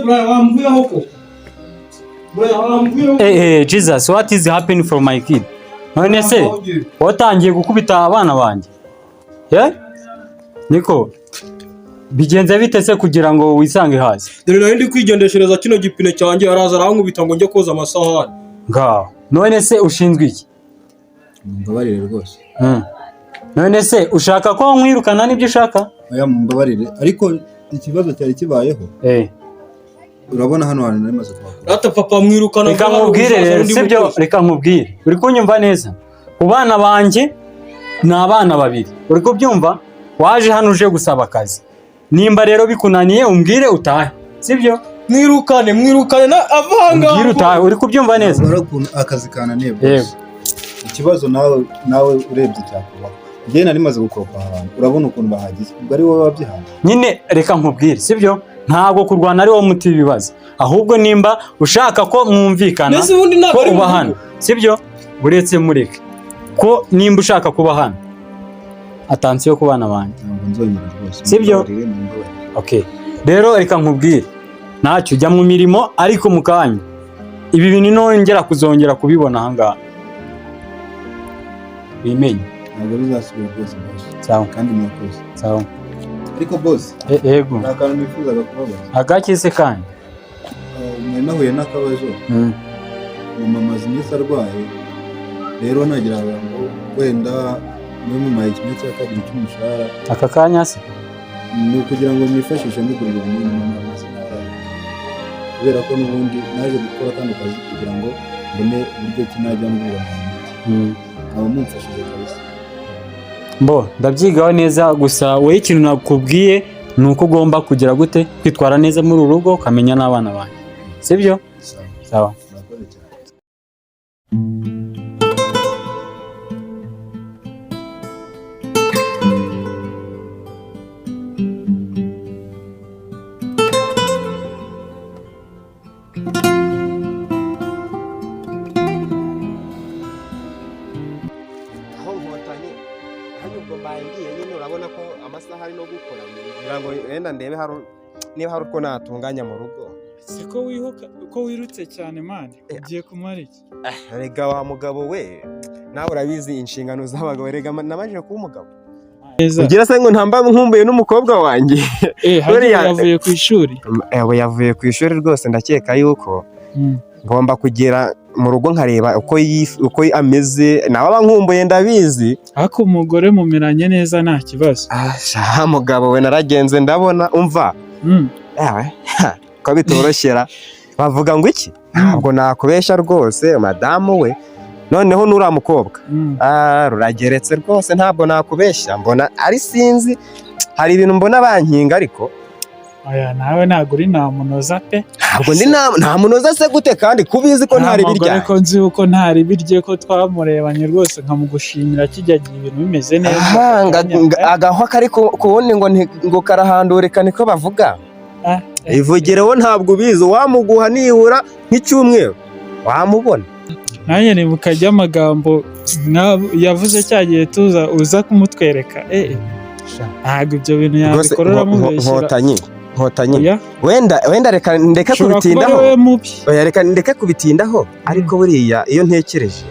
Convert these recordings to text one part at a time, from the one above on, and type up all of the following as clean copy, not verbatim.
Brian, wamvuyeho ko? Brian, wamvuyeho? Eh eh, Jesus, what is happening for my kid? None se watangiye gukubita abana banjye? Eh? Niko bigenze bite se kugira ngo wisange hasi? Dore nari ndi kwigendeshereza kino gipine cyanjye, araza arankubita ngo njye koza amasahani. Ngaho. None se ushinzwe iki? Mumbabarire rwose. None se ushaka ko nkwirukana, nibyo ushaka? Oya, mumbabarire, ariko ikibazo cyari kibayeho, urabona hano hantu nari maze kuhakora. Rata papa, mwirukana. Reka nkubwire rero, sibyo? Reka nkubwire. Uri kunyumva neza? Ku bana banjye ni abana babiri. Uri kubyumva? Waje hano uje gusaba akazi. Nimba rero bikunaniye, umbwire utahe. Sibyo? Mwirukane, mwirukane na avanga. Umbwire utahe. Uri kubyumva neza? Urabona ukuntu akazi kananiye Yego. bose. Ikibazo nawe urebye cyakubaho, njyewe nari maze gukoropa ahantu, urabona ukuntu bahagize, ubwo ari wowe wabyihaye. Nyine reka nkubwire, sibyo? Ntabwo kurwana ari wo muti w'ibibazo, ahubwo nimba ushaka ko mwumvikana Mbese ubundi ntabwo ko ari mu uba rugo. hano, sibyo? Uretse mureke ko nimba ushaka kuba hano, attention ku bana banjye. Ntabwo nzongera rwose. Sibyo? Mumbabarire, mumbabarire. Okay, rero reka nkubwire, ntacyo, ujya mu mirimo, ariko mu kanya ibi bintu nongera kuzongera kubibona ahangaha, wimenye. Ntabwo bizasubira rwose, boss. Sawa. Kandi murakoze. Sawa. Ariko boss, Yego. nta kantu nifuzaga kubabaza. Agaki se kandi? Nari nahuye n'akabazo. Mama amaze iminsi arwaye, rero nagira ngo wenda mube mumpaye kimwe cya kabiri cy'umushahara. Aka kanya se? Ni ukugira ngo mwifashishe mugurira ibinini mama amaze nabi, kubera ko n'ubundi naje gukora kano kazi kugira ngo mbone uburyo ki najya ngurira mu miti. Nkaba mumfashije kabisa. Mbo ndabyigaho neza, gusa wowe ikintu nakubwiye ni uko ugomba kugira gute, kwitwara neza muri uru rugo, ukamenya n'abana banjye, sibyo? Sawa. Sawa. Murakoze cyane. Aho Nkotanyi hano, ubwo mbaye ngiye nyine, urabona ko amasaha ari no gukora, kugira ngo wenda ndebe hari niba hari utwo natunganya mu rugo. Siko wihuka ko wirutse cyane man, ugiye kumara iki? Rega wa mugabo we, nawe urabizi inshingano z'abagabo, rega nabajije kuba umugabo. Neza. Ugira se ngo ntamba nkumbuye n'umukobwa wanjye? Eh, hajya yavuye ku ishuri? Ubu yavuye ku ishuri rwose, ndakeka yuko ngomba kugera mu rugo nkareba uko ameze, nawe aba nkumbuye, ndabizi. Ariko umugore mumeranye neza, nta kibazo? Ah, sha mugabo we, naragenze ndabona, umva, yawe ko bitoroshyera, bavuga ngo iki, ntabwo nakubeshya rwose, madamu we noneho nuriya mukobwa, ah, rurageretse rwose, ntabwo nakubeshya, mbona ari sinzi, hari ibintu mbona bankinga ariko. Oya, nawe ntabwo uri ntamunoza pe. Ntabwo ndi nta munoza se gute, kandi kubizi ko ntari Nta mugore birya? ko nzi yuko ntari birye, ko twamurebanye rwose nkamugushimira kijya gihe ibintu bimeze neza. Aha, agahwa kari ku wundi ngo ngo karahandurika, niko bavuga. Ah, eh. Ivugireho, ntabwo ubizi, wamuguha nibura nk'icyumweru wamubona. Nanjye nibuka amagambo yavuze cya gihe tuza uza kumutwereka, eh, ntabwo ibyo bintu Rwose yabikorera amubeshyera. Nkotanyi, Nkotanyi, Oya, wenda reka ndeke ushobora kuba ari kubitindaho. wowe mubi. Oya, reka ndeke kubitindaho, ariko buriya iyo ntekereje,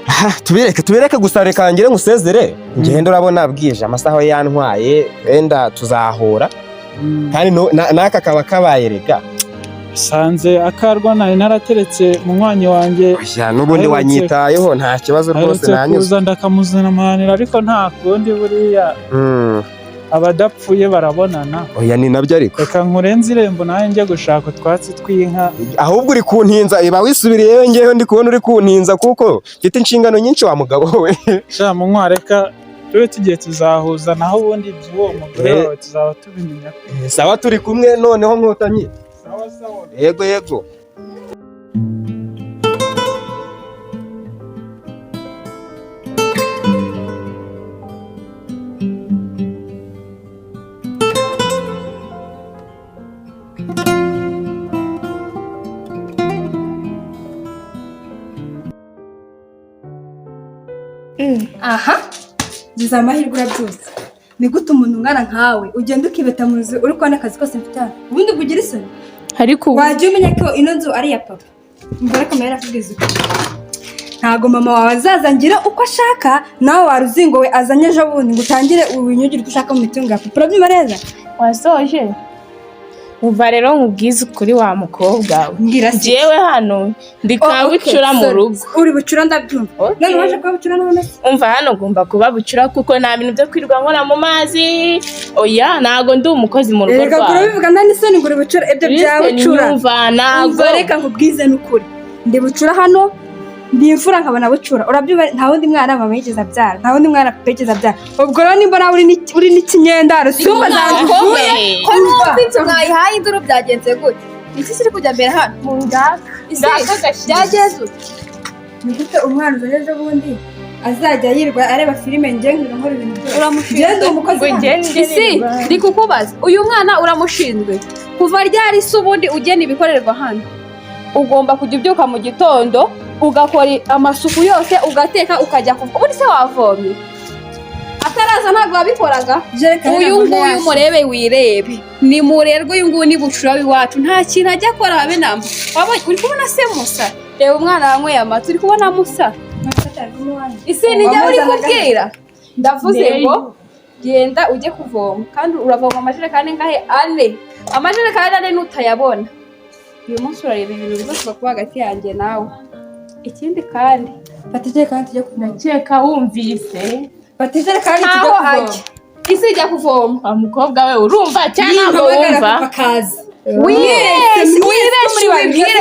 Ah, tubireke, tubireke, gusa reka ngire ngusezere ngende, urabona bwije, amasaha yantwaye, wenda tuzahura. Kandi n'aka kaba kabaye rega. Sanze akarwa nari narateretse munywanyi wanjye. Oya, n'ubundi wanyitayeho, nta kibazo rwose. Aherutse Nanyuze. kuza ndakamuzanamanira, ariko nta kundi, buriya abadapfuye barabonana. Oya, ni nabyo ariko. Reka nkurenze irembo nawe njye gushaka utwatsi tw'inka. Ahubwo uri kuntinza, iba wisubiriyeyo, ngewe ndi kubona uri kuntinza kuko mfite inshingano nyinshi wa mugabo we. Sha munywa, reka tube tugiye, tuzahuza, naho ubundi iby'uwo mugore wawe tuzaba tubimenya. Sawa, turi kumwe noneho, Nkotanyi. Sawa sawa. Yego yego. Aha, ngize amahirwe urabyutse. Ni gute umuntu ungana nkawe ugenda ukibeta mu nzu uri kubona akazi kose mfite hano, ubundi ubwo ugira isoni? Ariko ubu Wajya umenya ko ino nzu ari iya papa. Mbere kamera akubwiza ukuri, ntabwo mama wawe azaza ngira uko ashaka, nawe waruzingo we azanye ejo bundi ngo utangire ubinyugire uko ushaka mu mitungo ya papa. Urabyumva neza? Wasoje? Umva rero nkubwize ukuri, wa mukobwa we. Mbwira se. Njyewe hano ndi Oh, ka okay, bucura mu sorry. rugo. Uri bucura, ndabyumva. Okay. None waje kuba bucura none se? Umva, hano ngomba kuba bucura kuko nta bintu byo kwirirwa nkora mu mazi. Oya, ntago ndi umukozi mu rugo Reka rwawe. kurabivuga nta n'isoni ngo uri bucura, ibyo bya Listen, bucura. nyumva, ntago Umva, reka nkubwize n'ukuri, ndi bucura hano, ndi imfura nkabona bucura, urabyumva? Nta wundi mwana mama yigeze abyara, nta wundi mwana papa yigeze abyara. Ubwo rero nimba nawe uri n'ikinyendaro, sumba zanguvuye. Ko numva inzu mwayihaye induru, byagenze gute? Iki kiri kujya mbere hano? Isi, Ngaka gashize. byagenze ute? Ni gute umwana uzanye ejo bundi azajya yirwa areba filime, njye nkora ibintu byose? Uramushinzwe? Njye ndi umukozi Ngo hano. ngende Isi, nirirwa. ndi kukubaza, uyu mwana uramushinzwe kuva ryari se? Ubundi ugena ibikorerwa hano, ugomba kujya ubyuka mu gitondo ugakora amasuku yose, ugateka, ukajya kuva. Ubundi se wavomye ataraza? Ntabwo wabikoraga. Jerekani Uyu ntabwo nguyu yashe. murebe wirebe, ni murerwe. Uyu nguyu ni bucura w'iwacu, nta kintu ajya akora habe namba. Wabonye, uri kubona se musa? Reba umwana wanyweye amata, uri kubona musa? Isi, ni njye uri kubwira, ndavuze ngo genda ujye kuvoma, kandi uravoma amajerekani ngahe? Ane. Amajerekani ane nutayabona uyu munsi, urareba ibintu bizasohoka kuba hagati yanjye nawe. Ikindi kandi, Fata ijerekani tujye kuvoma. Ndakeka wumvise. Fata ijerekani tujye ntaho kuvoma. ajya. Isi, ijya kuvoma. Wa mukobwa we, urumva cyangwa ntabwo Nimpamagara wumva? papa akaza. Wibeshye, Mwese wibeshye,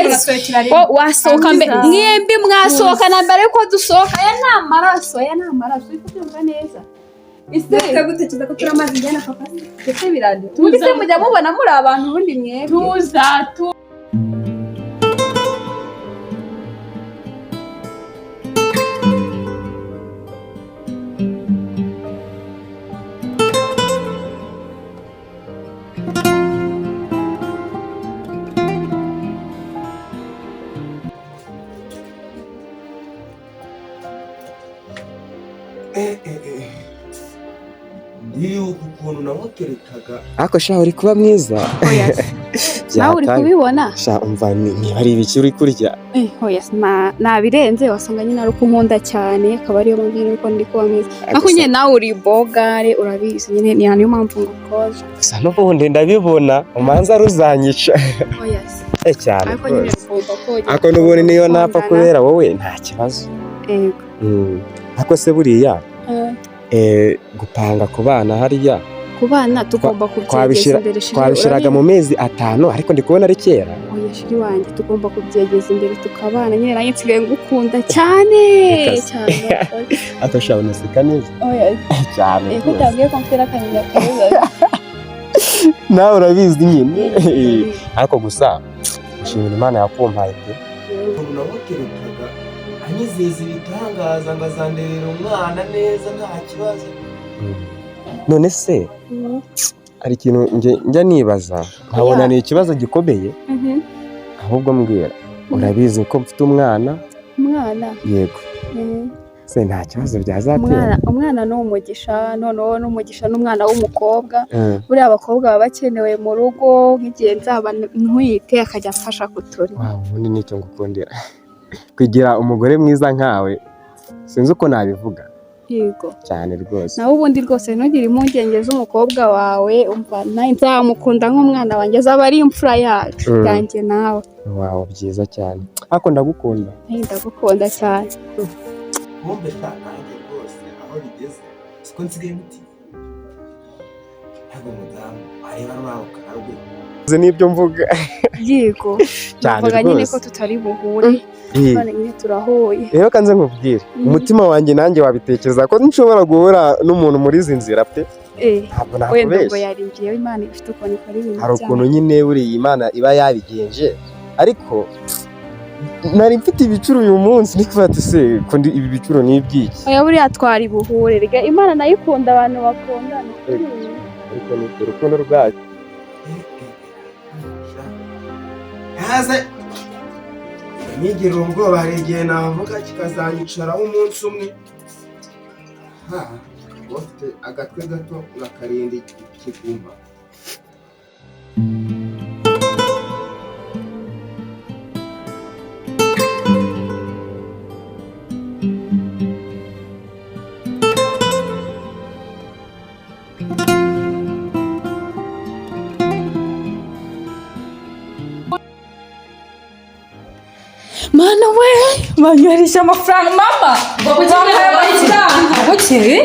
wibeshye. Wasohoka mbere, mwembi mwasohokana mbere yuko dusohoka. Aya ni amaraso, aya ni amaraso, uri kubyumva neza? Isi, Gutekereza ko turi amazi njyana papa. Ndetse biranditse. Ubundi se mujya mubona muri abantu ubundi mwebwe? Tuza tu. Ndibuka ukuntu namuteretaga. Ariko sha, uri kuba mwiza. Oya se. Nawe uri Byataye. kubibona? Sha, umva, niba ari ibiki uri kurya? Oya se, nabirenze. Wasanga nyine ari uko unkunda cyane, akaba ariyo mpamvu nyine uko ndi kuba mwiza. Ariko nyine nawe uri bogare, urabizi nyine, ni niyo mpamvu ngukoza. Gusa n'ubundi ndabibona umanza ruzanyica. Oya se. Eh, cyane Ariko nyine rwose. ugomba kogera. Ariko n'ubundi niyo napfa Gukundana. kubera wowe nta kibazo. Yego. Ariko se buriya gupanga ku bana hariya, Ku bana tugomba kubyegeza imbere, shiri, twabishyiraga mu mezi 5, ariko ndi kubona ari kera. Oya shiri wanjye, tugomba kubyegeza imbere tukabana. Nyine nanjye nsigaye ngukunda cyane. Reka se. Cyane. Ariko sha, unaseka neza. Oya. Cyane Ko rwose. utabwiye ko mfite n'akanyinya keza? Nawe urabizi nyine, ariko gusa nshimira Imana yakumpaye pe. Ukuntu namuteretaga anyizeza ibitangaza ngo azanderera umwana neza nta kibazo. None se hari ikintu njya nibaza nkabona ni ikibazo gikomeye. Ahubwo mbwira, urabizi ko mfite umwana? Umwana? Yego. Se nta kibazo byazatera? Umwana ni umugisha, noneho n'umugisha n'umwana w'umukobwa. Buriya abakobwa baba bakenewe mu rugo, nk'igihe nzaba ntwite akajya amfasha kuturima. Wow, ubundi nicyo ngukundira, kugira umugore mwiza nkawe, sinzi uko nabivuga. Yego. Cyane rwose. Nawe ubundi rwose ntugire impungenge z'umukobwa wawe. Umva, nawe nzamukunda nk'umwana wanjye, azaba ari imfura yacu, yanjye nawe. Wow, byiza cyane, ariko ndagukunda. Nawe ndagukunda cyane. Kumbe sha, nanjye rwose aho bigeze siko nsigaye mutinya. Ntabwo umudamu areba ruriya rukara rwe. Uzi n'ibyo mvuga. Yego. Cyane Numvaga nyine rwose. ko tutari buhure, none nyine turahuye. Rero kanze nkubwire, umutima wanjye nanjye wabitekereza ko nshobora guhura n'umuntu muri izi nzira pe. Ntabwo Wenda ubwo nakubeshya. yari ngewe, Imana ifite ukuntu ikora ibintu Hari byayo. ukuntu nyine buriya Imana iba yabigenje, ariko nari mfite ibicuro uyu munsi, ndi kuvuga ati se ko ibi bicuro ni iby'iki? Oya, buriya twari buhure rega, Imana nayo ikunda abantu bakundana. Ariko ni urukundo rwacu. Yaze nigirira ubwoba, hari igihe navuga kikazanyicaraho umunsi umwe. Ha. Bafite agatwe gato ngakarinda ikiguma. Mana we, banyohereje amafaranga mama. Bampaye amafaranga. Bukeye.